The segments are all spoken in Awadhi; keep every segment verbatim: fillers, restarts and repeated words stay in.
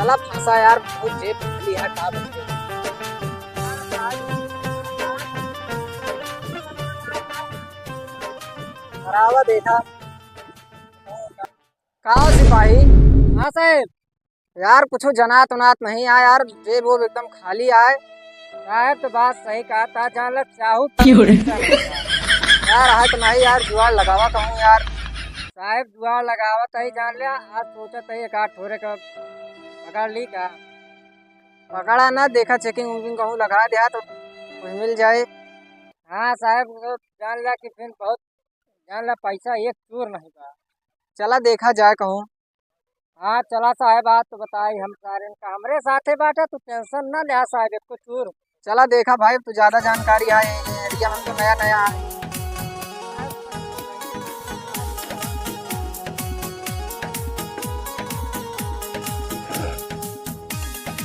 साला फंसा यार, बहुत जेब खाली है, का बताई। बराबर देखा। का सिपाही? हाँ साहेब। यार, कुछ जनात उनात नहीं आय यार, जेब वेब एकदम खाली आय। साहेब तो बात सही कहत ह, जान ले चाहू पर क्यों रे? पैसा नहीं बा। यार, है तो नहीं यार, जुगाड़ लगावत हूँ यार। साहेब जुगाड़ लगावत ही, जान ले, आज सोचत ही एक आध ठोरे का पकड़ ली का। पकड़ा ना, देखा checking उकिंग कहूँ लगा दिया तो कुछ मिल जाए। हाँ साहेब, वो जान ले कि फिर बहुत, जान ले पैसा एक चूर नहीं बा। चला देखा जाए कहूँ। हाँ, चला साहेब, आज तो बताई हम सारे का हमरे साथे बाटे, तू tension ना ले साहेब, एको चूर। चला देखा भाई, तू ज्यादा जानकारी है, ये area में तो नया नया है।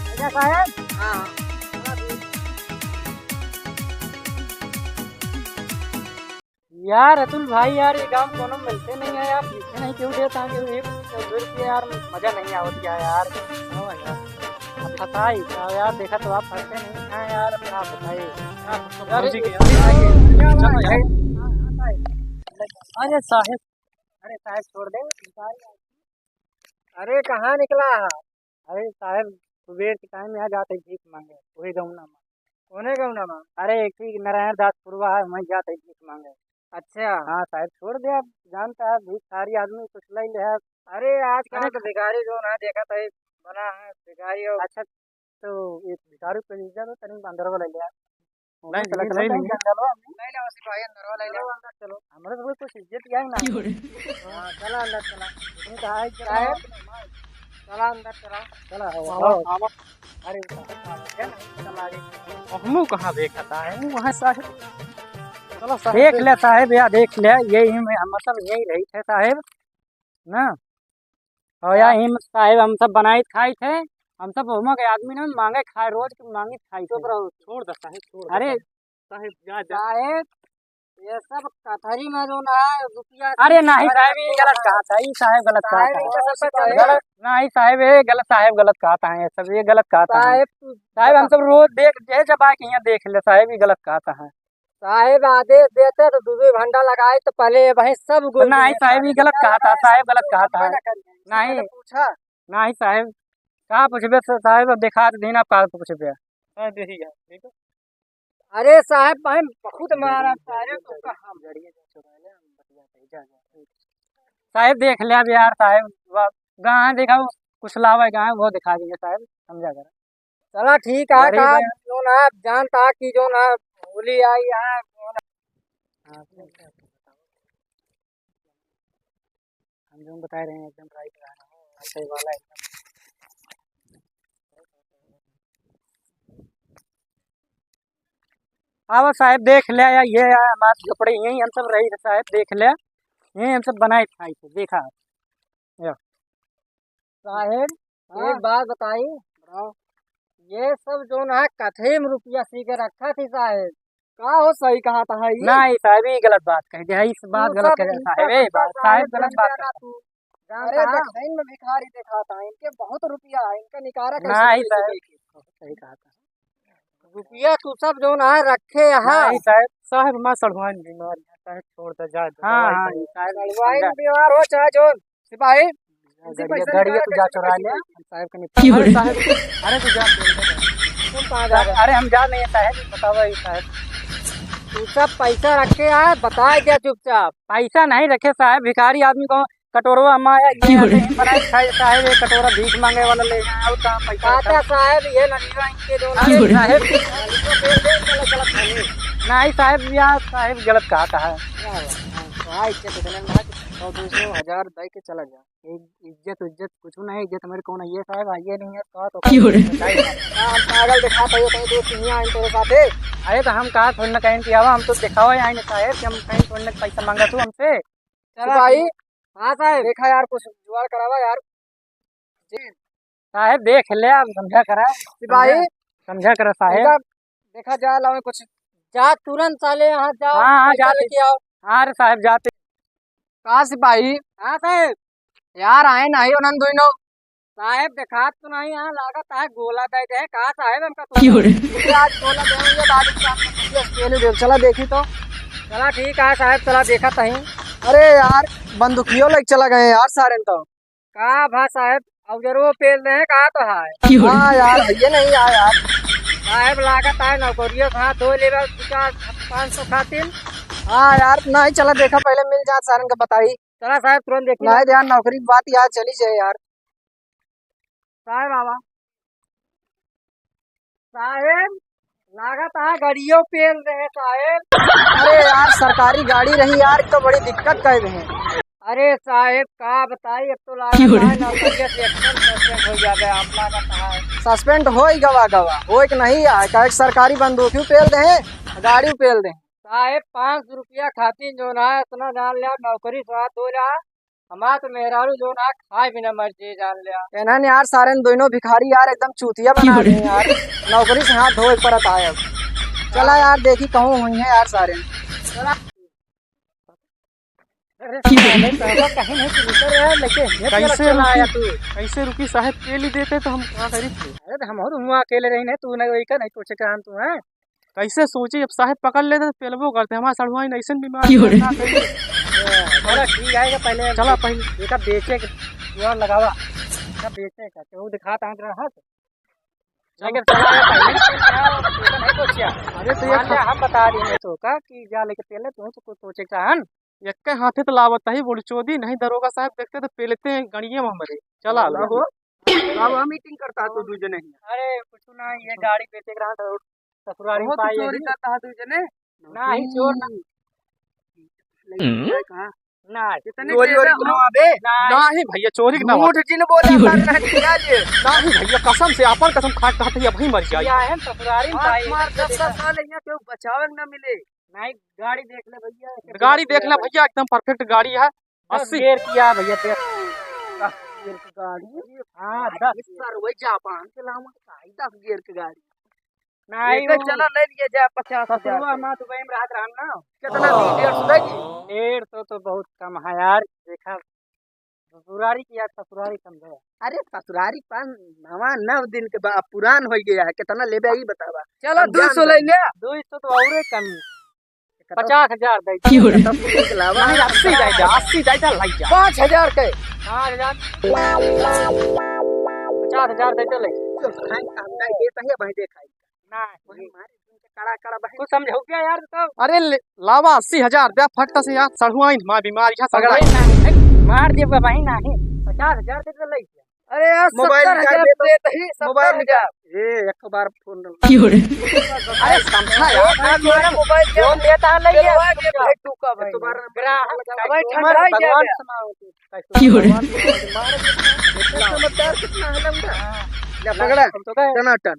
अच्छा साहेब? हाँ। यार अतुल भाई, यार ये गाँव कोनो मिलते नहीं है यार, पीछे नहीं क्यों देता है, क्यों एक सौ दो रुपये यार, मजा नहीं आवत क्या यार। हाँ यार, अब फंसाई का यार, देखा तो आप फंसते नहीं हैं यार, अब क्या बताई। हाँ, तो यार, पहुंच गया। चलो यार। अरे साहेब, अरे साहेब छोड़ दे। अरे कहाँ निकला है? अरे साहेब, कुबेर के time यहाँ जाते भीख मांगे, वही गौना में। कौने गौना में? अरे एक ही नारायण दास पुरवा है, वहीं जाते भीख मांगे। अच्छा। हाँ साहेब, छोड़ दे, आप जानता है भिखारी आदमी कुछ ले ले है। अरे आजकल अरे तो भिखारी जो ना देखा था, बना है भिखारी और अच्छा, तो एक भिखारी को इज्जत हो, तनी अंदर वाला ले आ। नहीं, चला, नहीं, चला, नहीं, कहीं नहीं। जंगल हो, नहीं, नहीं, उसी भाई अंदर वाला ले आ। अंदर चलो। हमारे तो कोई कुछ इज्जत ही है ना। क्यों रे? हाँ, चला अंदर चला। तुम कहाँ है, चला। साहेब, चला अंदर चला। चला, आओ, आओ, आओ। आओ। अरे, साहेब, आओ, क्या नहीं, चला आगे। हमू कहाँ देखा था, हमू वहाँ साहेब। चलो साहेब, देख ले साहेब, या देख ले, यही में हम सब यही रही थे साहेब, ना? और या हाँ। हिम साहेब हम सब बनाई खाई थे, हम सब ओहमा के आदमी ना मांगे खाए, रोज के मांगी खाई थे। चुप रहो, छोड़ दे साहेब, छोड़ दे अरे साहेब। साहेब, जा, जा। साहेब, ये सब कथरी में जो ना है, रुपया अरे नहीं साहेब, ये गलत कहा था, ये साहेब गलत कहा था। गलत, नहीं साहेब, ये गलत, साहेब गलत कहा था, ये सब, ये गलत कहा था। साहेब, तू साहेब, हम सब रोज देख, जे जब आके यहाँ देख ले साहेब, ये गलत कहा था। साहेब आदेश देते तो दू दू भंडा लगाए तो पहले ये वहीं सब गोल नहीं साहेब, ये गलत कहा था, साहेब गलत कहा था। नहीं। पूछा? नहीं साहेब, का पूछबे स-, साहेब, अब देखा तो दीन, आप का पूछबे? हाँ, देखिए, देखो। अरे साहेब, भाई बहुत मारा साहेब, तो का हम साहेब देख ले अब यार साहेब, वा-, गाँव देखा, कुछ लावा है गाँव, वो दिखा देंगे साहेब, समझा कर। चला ठीक है, गरीब का है। जो ना जानता कि जो ना होली आई है, जो ना हाँ, हम जो बता रहे हैं एकदम right रहा है, सही वाला एकदम। आवा साहेब देख ले, या ये है हमार झोपड़ी, यहीं हम सब रही थे साहेब, देख ले, यहीं हम सब बनाए खाई थे, देखा। या। साहेब, हाँ। एक बात बताई। बताओ। ये सब जो ना कथई में रुपया सी के रखा थी साहेब। का हो, सही कहा था है ये? नहीं साहेब, ये गलत बात कह दिया, इस बात तू गलत सब, कह दिया तू साहेब, सब ए बात, साहेब साहेब गलत बन बात गया ना कहा। तू। जानता अरे है? देखा, इनमें भिखारी देखा था, इनके बहुत रुपया है, इनका निकारा कैसे नहीं निकले साहेब, सही कहा था। रुपया तू सब जो ना रखे यहाँ। नहीं साहेब, साहेब, माँ सड़वाइन बीमार है, साहेब, छोड़ दे, जा दे, हाँ, दवाई हाँ, दे। ये साहेब, सड़वाइन समझा। बीमार हो चाहे जो सिपाही, इनसे गड़िया, पैसा गड़िया निकाला तू जा कैसे चुरा ले, निकले? हम साहेब के नहीं। क्यों अरे रे? साहेब, अरे तू जा, कौन कहाँ जा रहा है? अरे हम जा नहीं है साहेब, बतावा ये साहेब। तू सब पैसा रखे है, बताए दे चुपचाप। पैसा नहीं रखे साहेब, भिखारी आदमी को कटोरवा में आया, ये क्यों रे? ऐसे ही बनाए खाए साहेब, ये कटोरा भीख मांगे वाला ले आए, और कहाँ पैसा काका होता है? साहेब, ये नदिया इनके दो ना। क्यों रे? साहेब, नहीं साहेब, या साहेब गलत कहा था है। क्या हुआ? हाँ, तो हाँ, इससे तो गलत बात, सौ दो सौ हजार दे के चला जा। एक इज्जत उज्जत कुछ नहीं, इज्जत मेरे को नहीं है साहेब, आइए नहीं है, कहा तो क्यों रे? हाँ, हम पागल दिखाता हो, कहीं दोस्त नहीं आए तेरे साथे। अरे तो हम कहा थोड़ी ना कहीं कि आवा, हम तो दिखावा आए ना साहेब कि हम कहीं थोड़ी ना पैसा मांगा तू हमसे। चला सिपाही, ठीक। हाँ साहेब। देखा यार, कुछ जुगाड़ करावा यार। जी। साहेब देख ले, अब समझा करा। सिपाही। समझा, समझा करा साहेब। इनका देखा जाए, लावे कुछ। जा तुरंत साले यहाँ जाओ, हाँ, हाँ, पैसा जाते। लेके आओ। हाँ रे साहेब, जाते। का सिपाही? हाँ साहेब। यार आए नहीं उन्हन दोनों। साहेब, देखात तो नहीं है, लागत है गोला दे दे। का साहेब, हमका तो क्यों रे? ये आज गोला दे, ये आज इसका हम तेल दे, चला देखी तो। चला ठीक है साहेब, चला देखत ही। अरे यार, बंदूकियो लेके चला गए यार सारेन तो। का भा साहेब, अउजरो पेल दे का तो है? क्यों रे? हाँ यार, भैया नहीं आया यार। साहेब, लागत है नौकरियों से हाथ धो लेबे, दो चार पाँच सौ खातिर। हाँ यार, नहीं, चला देखा, पहले मिल जात सारेन के बताई। चला साहेब, तुरंत देखी। नहीं यार, नौकरी की बात यार चली जाए यार। साहेब आवा। साहेब, लागत है गाड़ियों पेल रहे साहेब। अरे यार, सरकारी गाड़ी रही यार, तो बड़ी दिक्कत कर रहे हैं। अरे साहेब, का बताई, अब तो लागत क्यों रे? है नौकरिया से एकदम सस्पेंड हो जाबे आप, लागत है। सस्पेंड हो ही गवा गवा, हो एक नहीं आए, काहे कि सरकारी बंदूक ही पेल दे, गाड़ी पेल दे। साहेब, पाँच सौ रुपया खातिर जो ना इतना जान लिया, नौकरी से हाथ धो लिया। हमार तो मेहरारू जो ना खाए बिना मर जे जान लिया। इन्हन यार सारेन दोनों भिखारी यार एकदम चूतिया बना रहे हैं यार। नौकरी से हाथ धोए परत आए अब। चला यार देखी कहूँ हुई है यार सारेन। अरे साले, साला कहीं नहीं तू रुका यार, लेके हिम्मत कैसे वाला चला आया रुकी? तू। कैसे रुकी साहेब, पेल ही देते तो हम कहाँ करी थे? अरे तो हम और हुआ अकेले रही नहीं, तू नहीं वही का नहीं सोचे का हम तू हैं। कैसे सोची, अब साहेब पकड़ लेते तो पेलबो करते। हमार सड़ुआइन ऐसन बीमार क्यों रे? का करी? अरे ठीक है, पहले चला पहले। एका बेचे के जुगाड़ लगावा। एका बेचे का, केहू दिखात आँख रहा है तो। लेकिन चला, ये पहले से क्या, ऐसा नहीं सोचिया। अरे तो ये मान ले, हम बता रहे हैं तो का कि जा लेके पेले, तू तो कुछ सोचे का हन। यक्के हाथे तो लावत ही बोल चोदी, नहीं दरोगा साहेब देखते तो पेलते हैं गणिये में हमरे। चला ला हो। अब हम मीटिंग करता तो दू जने ही। अरे कुछ ना, ये गाड़ी बेचे के रहा तो ससुरारी बहुत पाई चोरी है। करता है दू जने। नहीं, चोर ना। लेकिन हम्म। क्या कहा? नहीं। कितने चोरी तेज वोरी हो? ना बे। नहीं। नहीं भैया, चोरी ना झूठ जिन बोला क्यों? सर, नहीं किया ये। नहीं भैया, कसम से, अपन कसम खा के कहते हैं, अभी मर जाए। क्या है, ससुरारी में आँख पाई मार है। दस साल यहाँ केहू बचावे ना मिले। नहीं, गाड़ी देख ले भैया, गाड़ी देख ले भैया, एकदम परफेक्ट गाड़ी है। दस अस्सी। गियर की है भैया, देख। दस गियर की गाड़ी। हाँ, दस। सर, वही जापान के लावा, दस गियर की गाड़ी। नहीं, एक वो चला ले लिए जाए पचास हजार ससुरवा के। माँ दुबई में रहत रहन ना। कितना दी? डेढ़ सौ दे दी? डेढ़ सौ तो बहुत कम है यार, देखा, ससुरारी की यार, ससुरारी समझे। अरे ससुरारी पान नवा नौ दिन के बाद पुरान हो गया है, कितना लेबे ई बतावा। चलो, हम दो सौ ले ले। दो सौ तो औरे कम। पचास हजार दे दे। क्यों रे? नहीं, अस्सी दे दे, अस्सी दे दे, ले जा। पाँच हजार के। पाँच हजार। पचास हजार दे दे, ले। तो खाई, हम नहीं देता है, वहीं देखाई। ना, वही मारे, कड़ा, कड़ा बहन। कुछ समझो क्या यार, तो? अरे ले, लावा अस्सी हजार दे, फट से यार, सड़ुआइन, माँ बीमार, यहाँ सगड़ा। अरे ना, मार दे भाई, नहीं। पचास हजार दे दे, ले। अरे यार, मोबाइल सत्तर हजार निकाल दे तो। दे दही, मोबाइल सत्तर हजार। निकाल। ए, एक बार फोन लगा। क्यों रे? अरे समझा यार, एक बार मारा मोबाइल फोन देता है, ले ले। भाई, तू का भाई? एक बार ग्राहक भाई, ठंडा ही भगवान गया। सुनाओ तू। क्यों रे? भगवान सुनाओ तू। मार दे। समझदार कितना है लौंडा? हाँ। ले पकड़ा, टनाटन,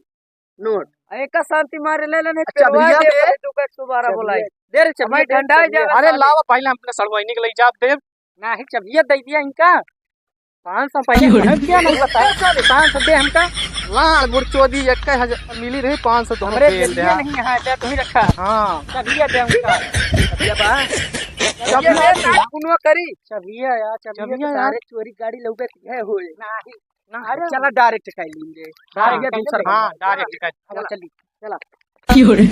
नोट। अरे का शांति मारे ले लेने, अच्छा, पेलवा भैया दे, दे। भाई, तू का एक सौ बारह बोलाई। दे रे, चबिया भाई, दे, ठंडा ही चबिया। जाएगा अरे शांति। लावा, पहले हम अपने सड़ुआइनी के ले जाब देब। नहीं, चबिया दे दिया इनका। पाँच सौ पहले क्यों रे? हम क्या नहीं बताया? पाँच सौ दे हमका। लाड़ बुरचोदी, एक हजार मिली रही, पाँच सौ तो हम हमरे दे जबिया दे। नहीं है, दे तू ही रखा। हाँ। चबिया दे हमका। चबिया बा? चबिया दे, चबिया। कुनवा करी। चबिया यार, चबिया चबिया तो यार। सारे चोरी गाड़ी लौके है होए। नहीं। ना, अरे चला direct कर लेंगे। हाँ, भैया, चल, दूसरा हाँ, बंदा। Direct कर। चला, चला। चली, चला। क्यों रे?